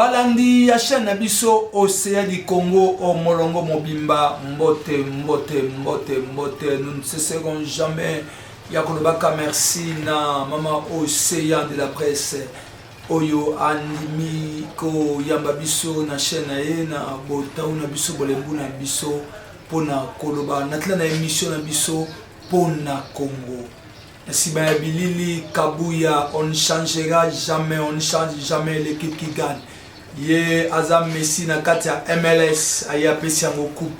Balandi ya chaîne na biso Océan du Congo o molongo mobimba mbote mbote mbote mbote nous ne cesserons jamais ya kolobaka merci na mama Océan de la presse oyo andimi koyamba biso na chaîne na ye na botau na biso bolembu na biso mpona koloba na ntina na émission na biso mpona Congo. Na sima ya bilili Kabuya on ne changera jamais on ne change jamais l'équipe qui gagne ye aza Messi na kati ya MLS aye apesi yango coupe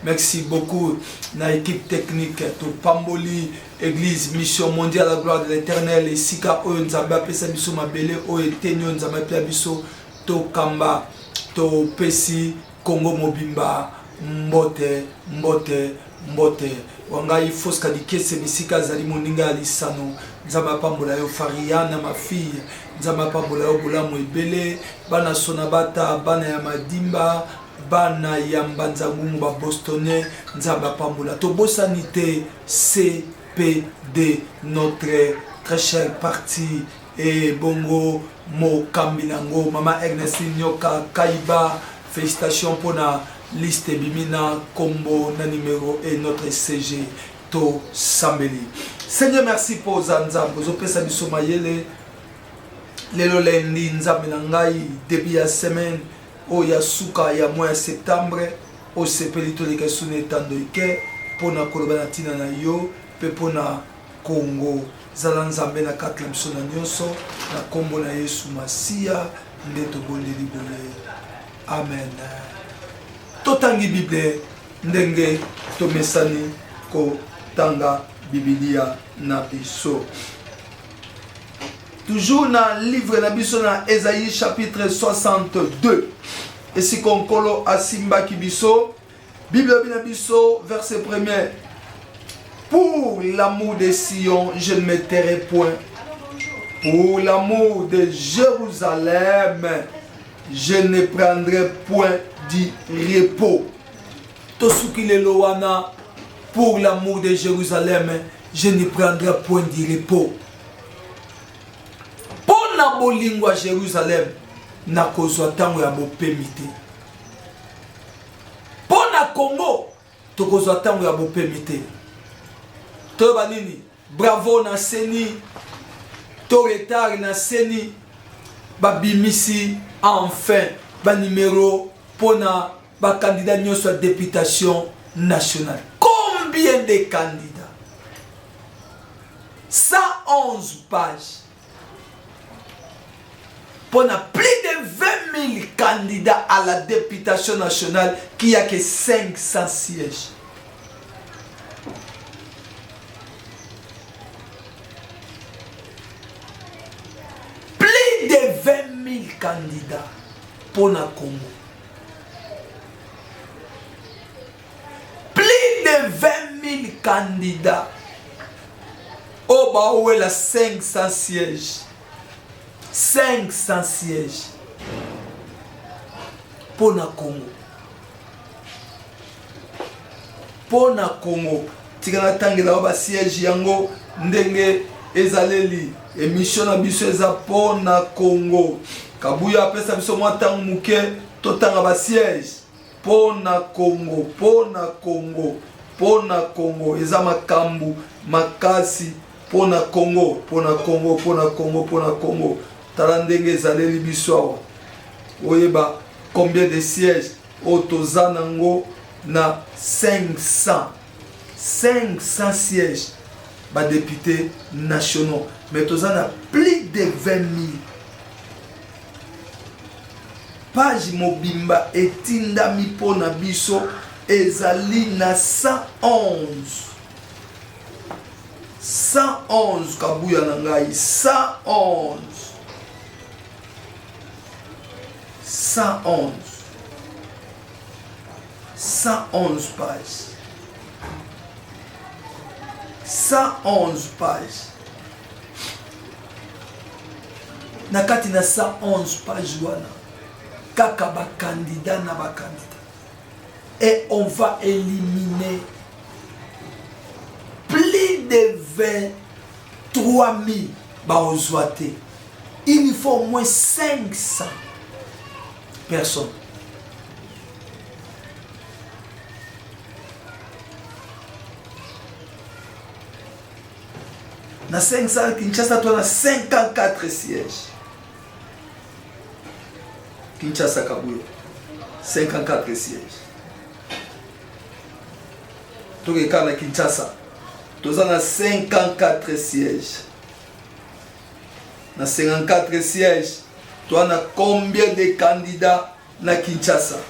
merci beaucoup na équipe technique topamboli église mission mondiale la gloire de l'éternel esika oyo nzambe apesa biso mabele oyo eteni oyo nzambe apesa biso tokamba topesi Congo mobimba mbote mbote mbote wa ngai Fosca Dikese bisika azali moninga ya lisano Nzambe apambola yo Fariana ma fille Nzambe apambola yo bolamu ebele bana Sonabata bana ya Madimba bana ya Mbanza Ngungu ba Bostonais Nzambe apambola tobosani te CPD notre très cher parti E bongo mokambi nango mama Ernestine Nyoka Kaiba felicitations pona liste ebimi na kombo na numero et notre CG to sambeli Seigneur merci po oza Nzambe ozopesa biso mayele lelo lundi Nzambe na ngai début ya semaine oyo ya suka ya mois ya septembre osepeli toleka esu na etando ike mpo na koloba na ntina na yo mpe mpo na Congo zala nzambe na kati na biso na nioso na kombo na yesu masiya nde tobondeli boye amen totangi bible ndenge tomesani kotanga bibilia na biso toujours na livre na biso na Esaïe chapitre 62 esika nkolo asimbaki biso Bible elobi na biso verset premier pour l'amour de Sion je ne me tairai point pour l'amour de Jérusalem je ne prendrai point du repos tosuki lelo wana pour l'amour de Jérusalem je ne prendrai point du repos mpo na bolingo ya Jérusalem nakozwa ntango ya bopemi te Mpo na Congo tokozwa ntango ya bopemi te. Toyeba nini? Bravo na CENI to retard na CENI babimisi enfin ba numero mpo na ba candidats nyonso ya deputation nationale. Combien de candidats? 111 pages. Pona plus de 20 000 candidats à la députation nationale qui a que 500 sièges. Plus de 20 000 candidats pour la Congo. Plus de 20 000 candidats oyo baowela 500 sièges 500 sièges mpo na Congo mpo na Congo tika natangela yo basiège yango ndenge ezaleli emission na biso eza mpo na Congo Kabuya apesa biso mwa ntango moke totanga basiège Po na Congo po na Congo po na Congo eza makambu makasi po na Congo po na Congo po na Congo po na Congo tala ndenge ezaleli biso awa oyeba combien de sièges oyo toza nango na 500 500 sièges ba députés nationaux mais toza na plus de 20 000 Page mobimba etindami mpo na biso ezali na 111. 111 kabuya na ngai 111 111 111 page 111 page Na kati na 111 pages wana kaka ba candidats na ba candidats et on va éliminer plus de 23 000 baozwa te il faut au moins 500. Personne. Na 500 Kinshasa to na 54 sièges. Kinshasa Kabuya 54 sièges. Tokeka na Kinshasa toza na 54 sièges. Na 54 sièges toza na combien de candidats na Kinshasa?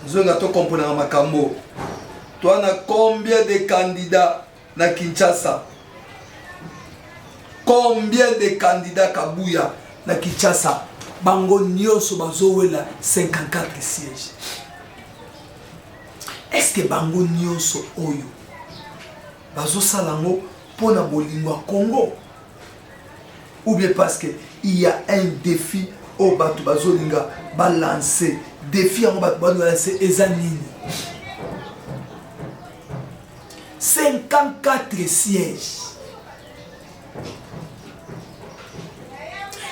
Zonga to comprenaka makambo. Toza na combien de candidats na Kinshasa? Combien de candidats Kabuya na Kinshasa? Bango nyonso bazowela 54 sièges. Est-ce que bango nyonso oyo bazosala yango mpo na bolingo ya Congo ou bien parce que il y a un défi oyo bato bazolinga balancer? Défi yango bato bazolancer eza nini? 54 sièges,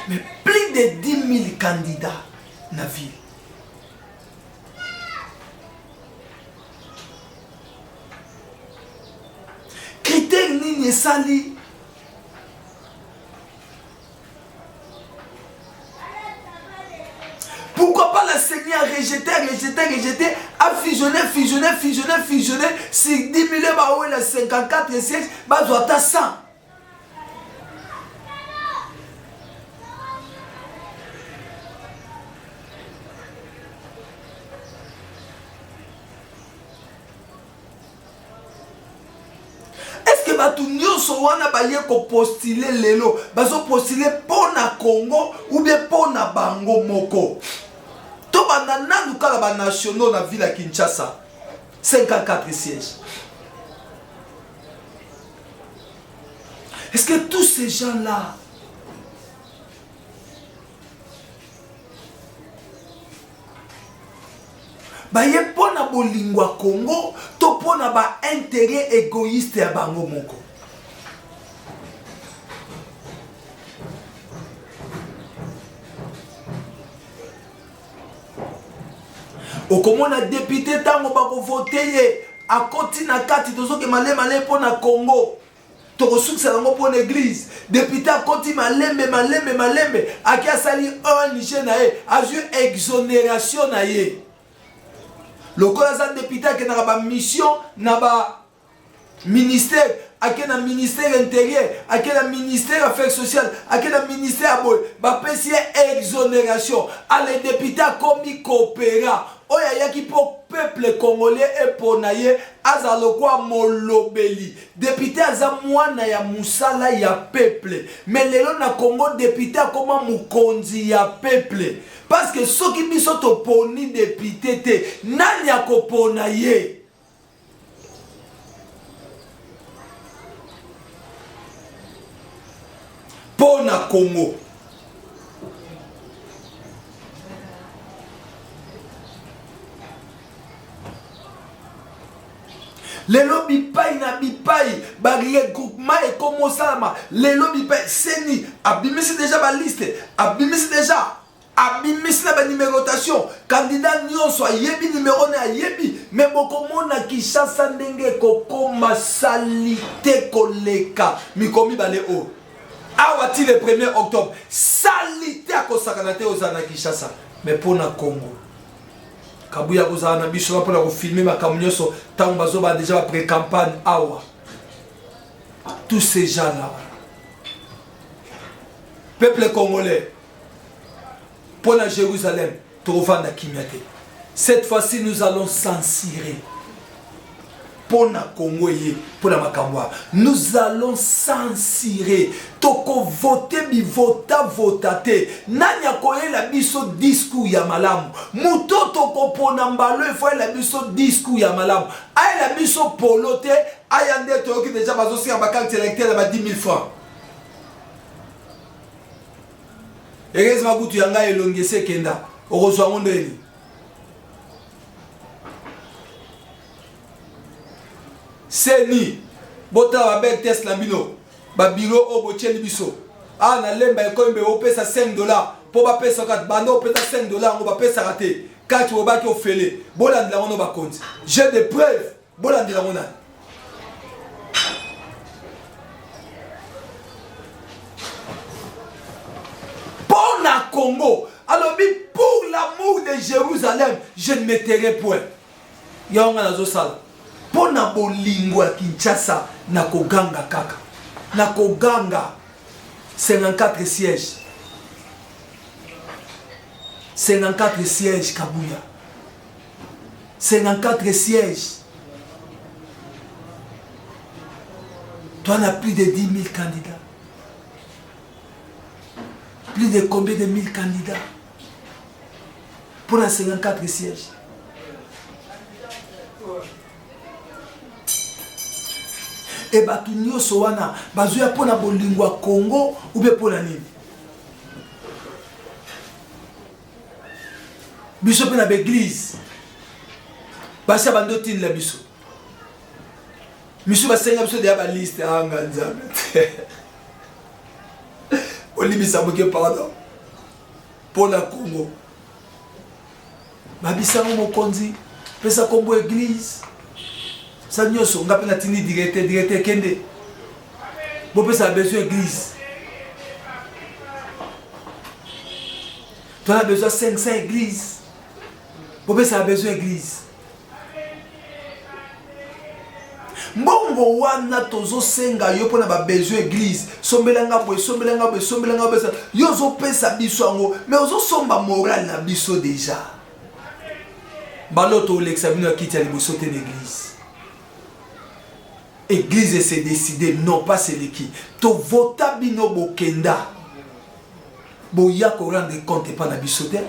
mais plus de 10 000 candidats na ville. Critère nini esali Pourquoi pas la CENI a rejeté, rejeté, rejeté, a fusionné, fusionné, fusionné, fusionné, si 10 000 ba la 54 sièges, ba ata 100. Est-ce que bato nyonso wana baye kopostule lelo bazopostule mpo na Congo ou bien mpo na bango moko? Tobanda nanu kala banationaux na ville ya Kinshasa, 54 sièges. Est-ce que tous ces gens-là baye mpo na bolingo ya Congo to mpo na ba intérêt égoïste ya bango moko? Okomona député ntango bakovote ye akoti na kati, tozoke malemale mpo na Congo, tokosukisa yango mpo na église. Député akoti malembe malembe malembe, aki asali ONG na ye, azwi exonération na ye. Lokola aza député, akendaka bamission na ba ministère, ake na ministère intérieur, ake na ministère affaires sociales, ake na ministère ya boye, bapesi ye exonération. Ale, député akomi coopéra oyo ayaki mpo peuple congolais epona ye azala lokwa molobeli. Député aza mwana ya mosala ya peuple, mais lelo na Congo député akoma mokonzi ya peuple, parce que soki biso toponi député te, nani akopona ye? Mpo na Congo, lelo bipai na bipai baregroupement ekomi osalama. Lelo bipai CENI abimisi déjà baliste, abimisi déjà, abimisi na banumérotation, candidat nyonso ayebi numero na ayebi. Me bokomona Kinshasa ndenge ekokoma saleté koleka mikolo mibale oyo awa ti le 1er octobre. Saleté akosakana te ozala na Kinshasa. Me mpo na Congo, Kabuya kozala na biso mpona kofilmer makambo nyonso ntango bazoba déjà bapré-campagne awa. Tous ces gens là, peuple congolais, mpo na Jérusalem tokovanda kimia te. Cette fois-ci, nous allons censurer mpo na Congo eye, mpo na makambo wana nous allons censurer. Tokovote bivota vota te. Nani akoyela biso discours ya malamu? Moto tokopona mbalo efo ayela biso discours ya malamu, ayela biso polo te. Aya nde toyoki déjà bazosenga bacarte électeur ya ba 10 000 francs. Heureusement kutu ya ngai elongi esi ekenda, okozwa yango ndeni. CENI, botala babele test na bino, babiro oyo botieli biso. Awa na Lemba ekomi boye opesa 5 dollars mpo bapesa yo carte, banda opesa 5 dollars yango bapesaka te carte obaki ofele. Bolandela yango no bakonzi. J'ai des preuves, bolandela yango nani? Mpo na Congo, alobi pour l'amour de Jérusalem, je ne me tairai point. Yango nga nazosala mpo na bolingo ya Kinshasa, nakoganga kaka, nakoganga. 54 sièges, 54 sièges Kabuya, 54 sièges. Toi, on a plus de 10 000 candidats. Plus de combien de 1000 candidats pour la 54 sièges. E bato nyonso wana bazoya mpo na bolingo ya Congo ube mpo na nini? Biso mpe na baeglize basi ya bando otindela biso misu basenga biso deya baliste anga Nzambe te olimbisa moke pardon mpo na Congo. Babisango mokonzi pesa kombo eglise sa nyonso nga mpe natindi directeur, directeur kende bopesa besoin eglise, tona besoin 500 eglise, bopesa besoin eglise. Mbongo wana tozosenga yo mpona babesoin eglise, sombela nga boye, sombela nga boye, sombela nga boye, yo ozopesa biso yango mais ozosomba morale na biso deja. Balo tolekisa bino ya kiti ya liboso te na eglise. Eglise se décide non pas seleki tovota bino bokenda boya korendre compte epa na biso te.